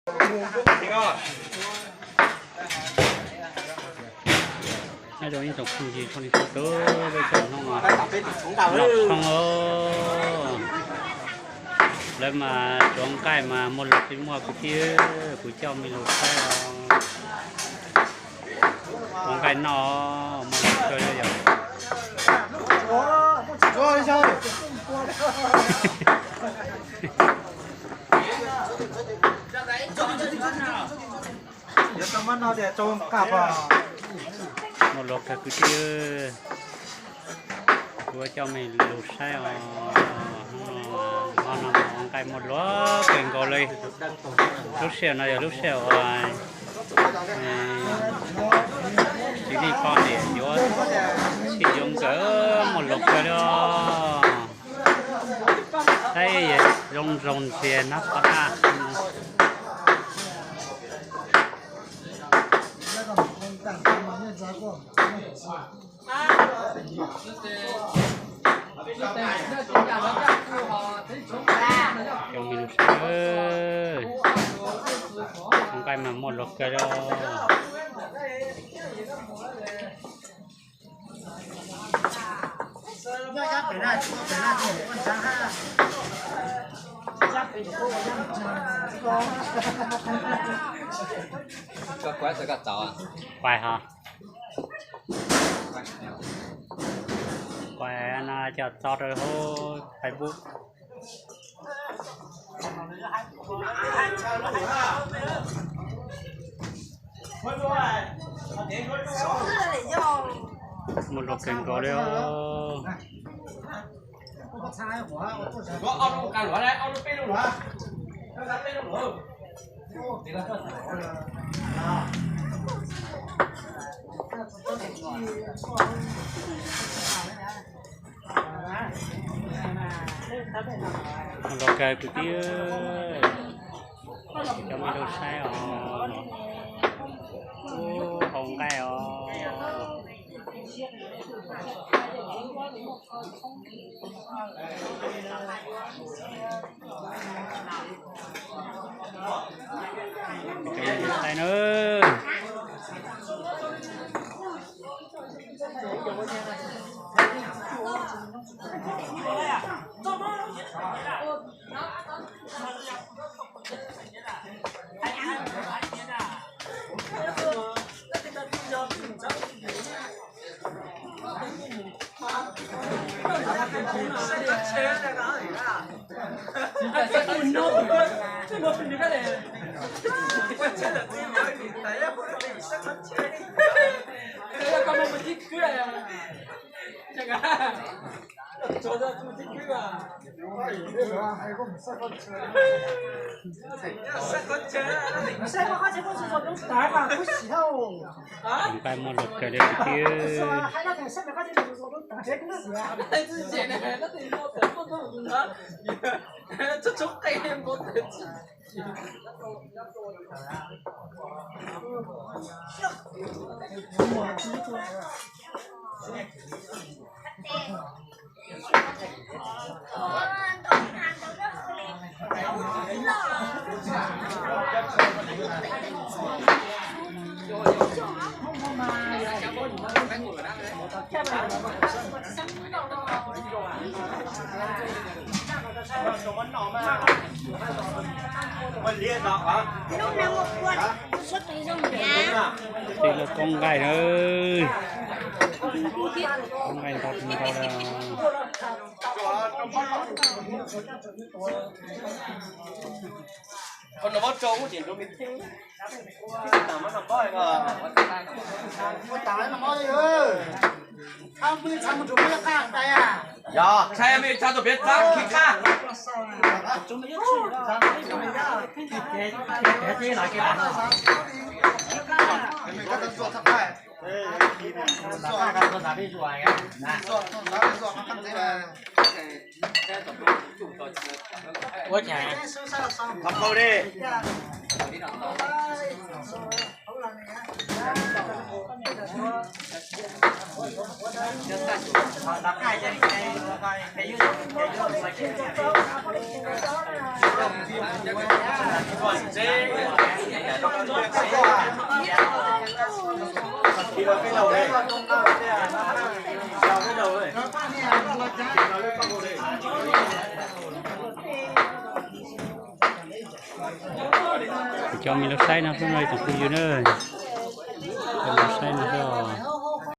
Nyob zoo ib tsoom phooj ywg txhua leej txhua tus, peb caug hnub no los tshoob os. Lawv mas tsuav nqaij mas muaj lus tsis muaj kwv tij, kuv coj mej lug saib os. Ua nqaij noj, muaj lus kawg li yog. Muaj lus kawg kwv tij, kuv coj mej lug saib os. Hnub no ua nqaij muaj lus kawg nkaus li. Lub sij hawm no yog lub sij hawm uas txiv neej poj niam yuav txhij yuav nkawm, muaj lus kawg li os. Saib zoo zoo ntxiag nab pov haj. Cov me lus sawv, ua nqaij mas muaj lus kawg li os. Pais ho, pais no coj tso rau hauv Facebook. Muaj lus kawg nkaus li os. Muaj lus kawg kwv tij, coj mej lug saib os. Ua nqaij os. Cov me lus saib nawb. Nqaij muaj lus kawg li kwv tij. Tej lub koob nqaij na, koob nqaij ntau ntau li. Yog, tshaj mej tshaj tus peb txab khib qab. Ua cas? Thov qau li. Kuv coj mej lug saib no xwb no ib tsoom phooj ywg na. Coj mej lug saib no xwb os.